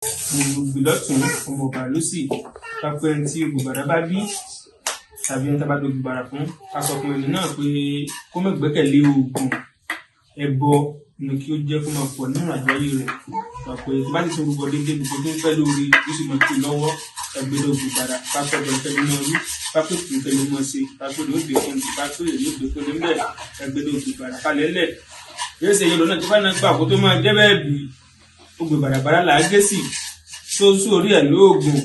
Ògbè lọ́tùn, ọmọ ọ̀bàrà lósì. Kápẹ́ ẹni tí ògbàrà bá bí tàbí ẹni tá a bá dogun gbàrà fún, ká sọ fún ẹni náà pé kó má gbẹ́kẹ̀lé oògùn, ẹbọ ni kí ó jẹ́ kó máa pọ̀ nínú àjọ ayé rẹ̀. Pé tó bá ti sọ gbogbo déédéé, gbogbo tó ń fẹ́ lórí ó sì máa tó lọ́wọ́. Ẹgbẹ́ lóògùn gbàrà, kápẹ́ ọ̀dọ̀ ìfẹ́ ló máa rú, kápẹ́ kù ìfẹ́ ló máa ṣe, kápẹ́ ló dé fún un, kápẹ́ ló dé fún un níbẹ̀. Ẹgbẹ́ lóògùn gbàrà kalẹ̀ lẹ̀ yóò ṣe yẹlò náà tó bá náà gbà kó tó máa jẹ́ bẹ́ẹ̀ bí ògbè bàràbàrà là á gé sí sóńsó orí ẹ̀ lóògùn,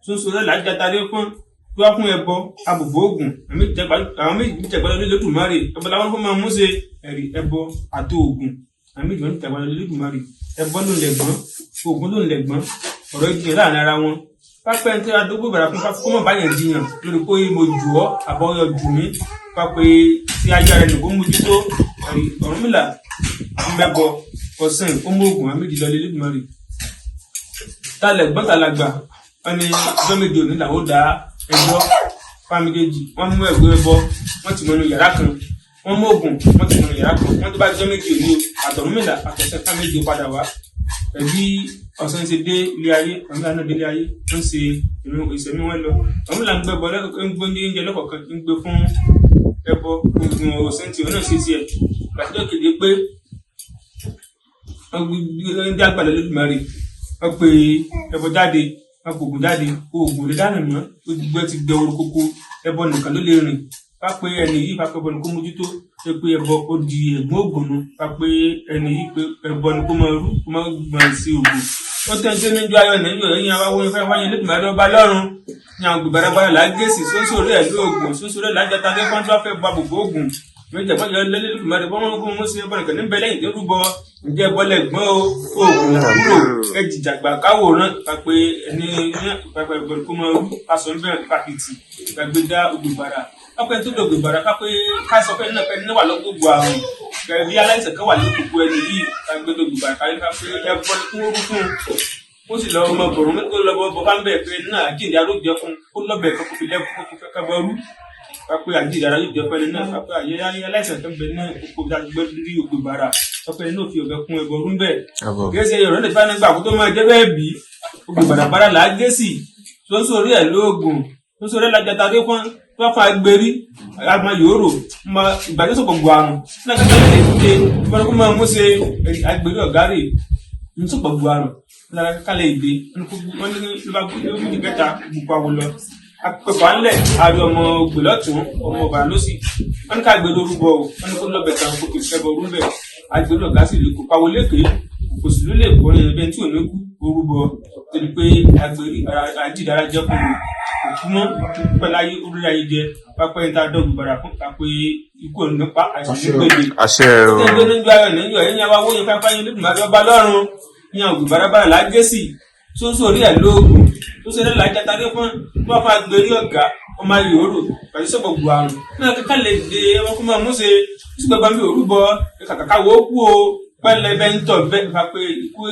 sóńsó orí ẹ̀ là á jatare fún tó wá fún ẹbọ abùbọ̀ ògùn. Àwọn méjì jẹgbà lórí Olódùmarè, ẹbọ làwọn fún máa mú ṣe ẹ̀rí ẹbọ àti ògùn. Àwọn méjì wọn jẹgbà lórí Olódùmarè, ẹbọ ló ń lẹ̀gbọ́n, ògùn ló ń lẹ̀gbọ́n, ọ̀rọ̀ ìjìyàn láàrin ara wọn. Pápẹ́ ní tí adógbò bàrà fún kó mọ̀ báyẹn jiyàn lórí pé mo jù ọ́ àbọ̀yọ jù mí, pápẹ́ tí ayé rẹ̀ nìkó mójútó ẹ̀rí. Ọ̀rúnmìlà mẹ́bọ ọ̀sìn, ó mú ògùn, àwọn méjì lọ lé Olódùmarè. Talẹ̀ gbọ́n talàgbà wọn ni ọjọ́ méje òní làwọn ó dá ẹjọ́ fámíléjì. Wọ́n mú ẹ̀gbẹ́ ẹbọ, wọ́n ti mọnú yàrá kan, wọ́n mú ògùn, wọ́n ti mọnú yàrá kan. Wọ́n tó bá jọ́ méje òní o, àtọ̀rúnmìlà àtọ̀sẹ̀ fámíléjì padà wá. Ẹbí ọ̀sán ṣe dé ilé ayé, Ọ̀rúnmìlà náà dé ilé ayé, ń ṣe ìṣẹ̀mí wọn lọ. Ọ̀rúnmìlà ń gbẹ́bọ, ń gbé oúnjẹ lọ́kọ̀ọ̀kan, ń gbé fún ẹbọ. Oògùn ọ̀sán tí òun náà ṣe tiẹ̀ gbàtijọ́ kéde pé wọ́n dé àgbàlẹ̀ Olódùmarè, wọ́n pe ẹbọ jáde, wọ́n pe ògùn jáde. Oògùn lè dáná mọ́, gbogbo ẹ ti gbẹ oró kókó, ẹbọ nìkan ló lè rìn. Ká pé ẹni yìí, ká pé ẹbọ ni kó mójútó, pé pé ẹbọ ó di ẹ̀gbọ́n ògùn nu. Ká pé ẹni yìí, pé ẹbọ ni kó máa rú, kó máa gbọ̀n sí ògùn. Ó tẹ́ ń tẹ́ níjọ́ ayọ̀ níjọ́ ẹ̀yìn àwọn awóyin fẹ́ wáyé Olódùmarè ọba lọ́run ní àwọn gbìbàràbàrà làágẹ̀sì sóńsó rẹ̀ lóògùn, sóńsó rẹ̀ lájàta dé fọ́n tó fẹ́ gba gbogbo ògùn méjì àgbájọ lẹ́lẹ́dùmarè bọ́ wọn kó mú sí ẹbọ nìkan níbẹ̀ lẹ́yìn tó rúbọ. Ǹjẹ́ bọ́lẹ̀ gbọ́n o, oògùn làbúrò ẹ jìjàgbá káwòrán. Pàpẹ ẹni pàpẹ ẹbọ kó máa rú kásọ níbẹ̀ pàkìtì gbàgbé dá ògbìbàrà pápẹ́ tó dògbè bàrà. Kápẹ́ ká sọ pé nínú ẹni wà lọ́gbọ̀gbọ̀ àrùn bí aláìsàn kan wà lókùnkùn ẹni yìí, ká gbé dògbè bàrà káyọ̀, ká pé ẹbọ kó rú fún un, ó sì lọ ọmọ bọ̀rọ̀ tó lọ bọ́ bá ń bẹ̀ pé náà àjíǹde arójẹ fún kó lọ́bẹ̀ kan kó fi lẹ́kọ̀ọ́ kó fẹ́ kábọ̀ rú. Kápẹ́ àjíǹde arójẹ fún ẹni náà, kápẹ́ àyè aláìsàn tó ń bẹ náà kó gbé rí ògbè bàrà, kápẹ́ ẹni náà fi ọ̀bẹ kún ẹbọ rú ń bẹ̀. Kìí ṣe ìrọ̀lẹ́ tí wọ́n nígbà kó tó máa jẹ́ bẹ́ẹ̀ bí ògbè bàràbàrà là á gé sí sóńsó orí ẹ̀ lóògùn, sóńsó orí ẹ̀ lájàta dé fún tó fà gbérí àgbọn yòórò mọ ìgbàdé sọ̀pọ̀ gbọ̀ àrùn náà kẹ́kẹ́ lè dé ìbọn kó máa mú ṣe agbérí ọ̀gá rè ń sọ̀pọ̀ gbọ̀ àrùn lára kálẹ̀ ìdè. Wọ́n ní ló bá gbé méjì kẹta gbogbo àwọ̀ lọ apẹ̀fà ńlẹ̀ àrí ọmọ ògbè lọ́tún, ọmọ ọ̀bà lọ́sì. Wọ́n ní ká gbé lórúbọ o, wọ́n ní kó lọ́bẹ̀ kan kó fi fẹ́ bọ orúbẹ̀. Agbérí ọ̀gá sì lè kó pawó lékè, kò sì ló lè kó ní ẹbí tí ò ní kú orúbọ torí pé agbérí àjídára jẹ́ fún mi òkú mọ́ pẹ́ láyé orí ayé jẹ pápẹ́ ní ta dọ́gbù bàrà fún kápẹ́ ikú ò ní pa àìsàn ní gbèdé. Àṣẹ o. Ṣé ẹgbẹ́ níjọ ayọ̀ níjọ ẹ̀yìn àwa wóyin fáfá yín Olódùmarè ọba lọ́run ní àwọn ògbè bàràbàrà lágẹ́sì sóńsó orí ẹ̀ lóògùn tó ṣe lẹ́la jatadé fún tó bá fà gbérí ọ̀gá ọmọ yòórò pàṣẹ sọ̀pọ̀ gbò àrùn náà kíkà lè dé wọn kó máa mú ṣe sí gbàgbà mi òrúbọ kàkàkà wo kú o pẹ́lẹ́ bẹ́ ń tọ̀ bẹ́ẹ̀ fà pé